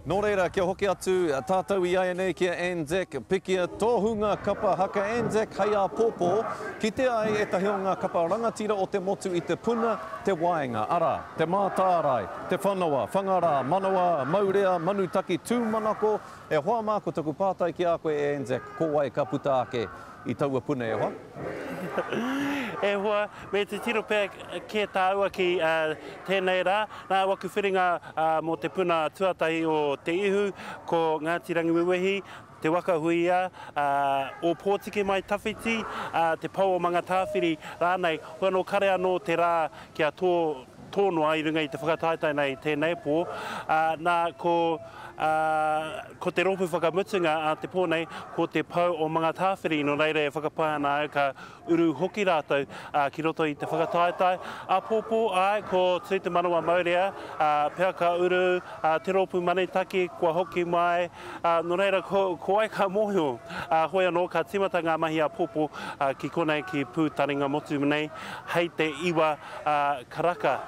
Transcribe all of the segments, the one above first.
Nō reira, kia hoki atu tātou i āianei ki a Anzac Pikia, tohunga kapa haka Anzac hei āpōpō, kitea ai ētahi o ngā kapa rangatira o te motu i te puna, te waenga, arā, Te Mātārae, Te Whanawa, Whangarā, Manawa, Maurea, Manutaki, Tūmanako, E hoa mā, ko taku pātai ki a koe e Anzac, ko wai ka puta ake i taua puna e hoa? E hoa, me titiro pea kē tāua ki tēnei rā. Nā waku whiringa mō te puna tuatahi o Te Ihu, ko Ngāti Rangiwewehi, Te Waka Huia, Ōpōtiki Mai Tawhiti, Te Pou o Mangatāwhiri rānei. Hoi anō, kare anō te rā kia tō tō noa i runga i te whakataetae nei i tēnei pō. Nā, ko, ko te rōpū whakamutunga a te pō nei, ko Te Pou o Mangatāwhiri, nō reira e whakapae ana au ka uru hoki rātou ki roto i te whakataetae. Āpōpō, āe, ko Tū Te Manawa Maurea, pea ka uru, te rōpū Manutaki kua hoki mai, nō reira, ko, ko wai ka mōhio? Hoi anō, ka tīmata ngā mahi āpōpō ki konei ki Pūtaringamotu nei hei te 9 karaka,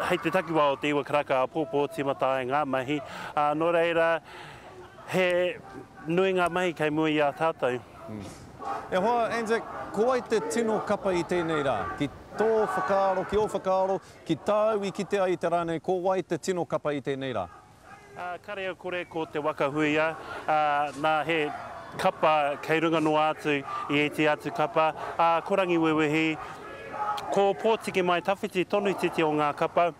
hei te takiwā o te 9 karaka āpōpō tīmata ai ngā mahi, nō reira, he nui ngā mahi kei mua i a tātou. E hoa, Anzac, ko wai te tino kapa i tēnei rā? Ki tō whakaaro, ki ō whakaaro, ki tāu i kite ai i te rā nei, ko wai te tino kapa i tēnei rā? Kare au kore ko Te Waka Huia, nā he kapa kei runga noa atu i ētehi atu kapa, ā, ko Rangiwewehi, ko Pōtiki Mai Tawhiti tonu titi o ngā kapa,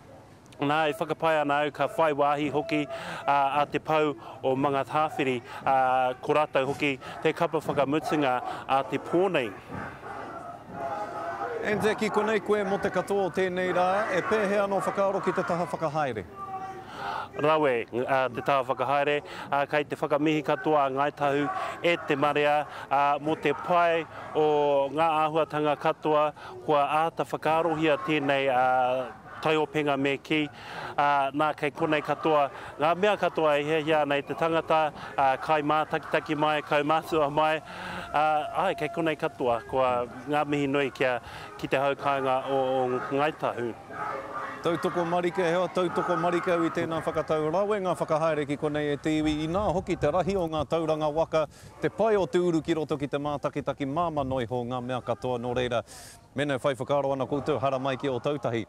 nā, e whakapae ana au ka whai wāhi hoki a Te Pou o Mangatāwhiri, ā, ko rātou hoki te kapa whakamutunga a te pō nei. Anzac, i konei koe mō te katoa o tēnei rā, e pēhea anō whakaaro ki te taha whakahaere? Rawe te taha whakahaere, kei te whakamihi katoa a Ngāi Tahu e te marea mō te pai o ngā āhuatanga katoa kua āta whakaarohia tēnei taiopenga me kī, nā kei konei katoa ngā mea katoa e hiahia ana i te tangata, kai mātakitaki mai, kaumātua mai, āe kei konei katoa, kua ngā mihi nui kia ki te hau kāinga o Ngāi Tahu. Tautoko marika, he tautoko marika au i tēnā whakatau rawe ngā whakahaere ki konei e te iwi, inā hoki te rahi o ngā tauranga waka, te pai o te uru ki roto ki te mātakitaki māmā noa iho ngā mea katoa nō reira, mēnā e whai whakaaro ana koutou haramai ki Ōtautahi.